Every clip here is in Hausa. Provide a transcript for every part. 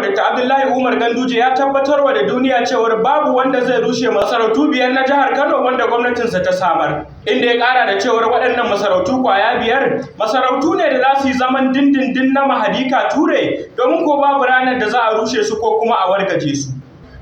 Dr. Abdullahi Umar Ganduje ya tabbatarwa da duniya cewar babu wanda zai rushe masarautu biyar na jihar Kano wanda gwamnatinsa ta samar. Inda ya kara da cewar waɗannan masarautu kwaya biyar masarautu ne da za su yi zaman dindindin na Mahadi Ture, domin ko babu ranar da za a rushe su ko kuma a wargaje su.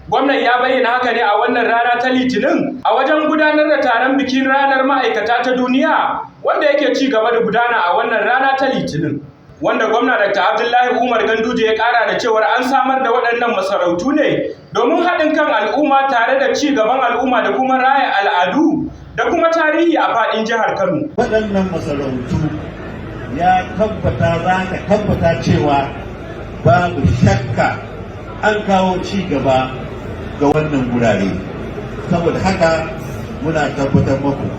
Gwamnan ya bayyana haka ne a wannan rana ta Litinin a wajen gudanar da taron bikin ranar ma'aikata ta duniya, wanda yake ci gaba da gudana a wannan rana ta Litinin. Wanda gwamna Dr. Abdullahi Umar Ganduje ya kara da cewar an samar da waɗannan masarautu ne domin haɗin kan al'umma tare da ci gaban al'umma da kuma raya al'adu da kuma tarihi a faɗin jihar Kano. Waɗannan masarautu ya tabbata, za ka tabbata cewa babu shakka an kawo ci gaba ga wannan gurare. Saboda haka muna tabbatar maku,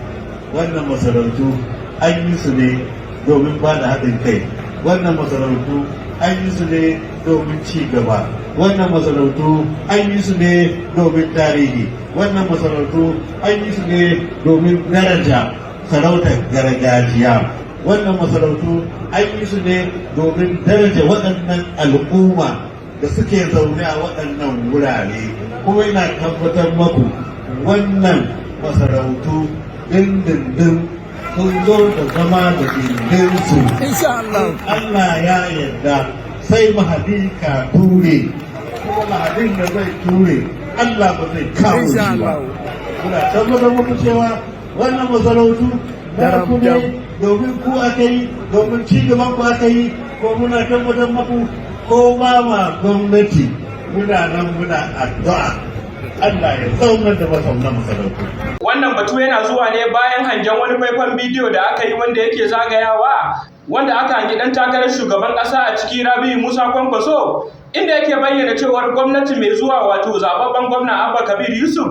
wannan masarautu an yi su ne domin ba da haɗin kai. Wannan masarautu an yi su ne domin ci gaba. Wannan masarautu an yi su ne domin tarihi. Wannan masarautu an yi su ne domin daraja sarautar gargajiya. Wannan masarautu an yi su ne domin daraja waɗannan al'umma da suke zaune a waɗannan wurare. Kuma ina tabbatar maku, wannan masarautu dindindin sun zo da zama da gindinsu. Allah ya yarda, sai Mahadi ka ture, kuma Mahadin da zai ture, Allah ba zai kawo shi ba. Muna tabbatar muku cewa wannan masarautu na ku ne, domin ku aka yi, domin ci gaban ku aka yi. Ko muna tabbatar muku, ko ba ma gwamnati, muna nan muna addu'a Allah ya zaunar da masaunan masarautu. Wannan batu yana zuwa ne bayan hangen wani faifan bidiyo da aka yi wanda yake zagayawa, wanda aka hangi ɗan takarar shugaban ƙasa a ciki, Rabi'u Musa Kwankwaso, inda yake bayyana cewar gwamnati mai zuwa, wato zababben gwamna Abba Kabir Yusuf,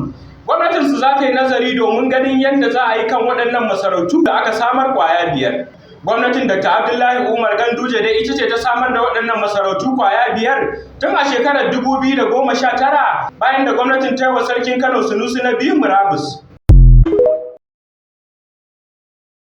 gwamnatin su za ta yi nazari domin ganin yadda za a yi kan waɗannan masarautu da aka samar kwaya biyar. Gwamnatin Dr. Abdullahi Umar Ganduje dai ita ce ta samar da waɗannan masarautu kwaya biyar tun a shekarar 2019, bayan da gwamnatin ta yi wa Sarkin Kano Sunusi na biyu murabus.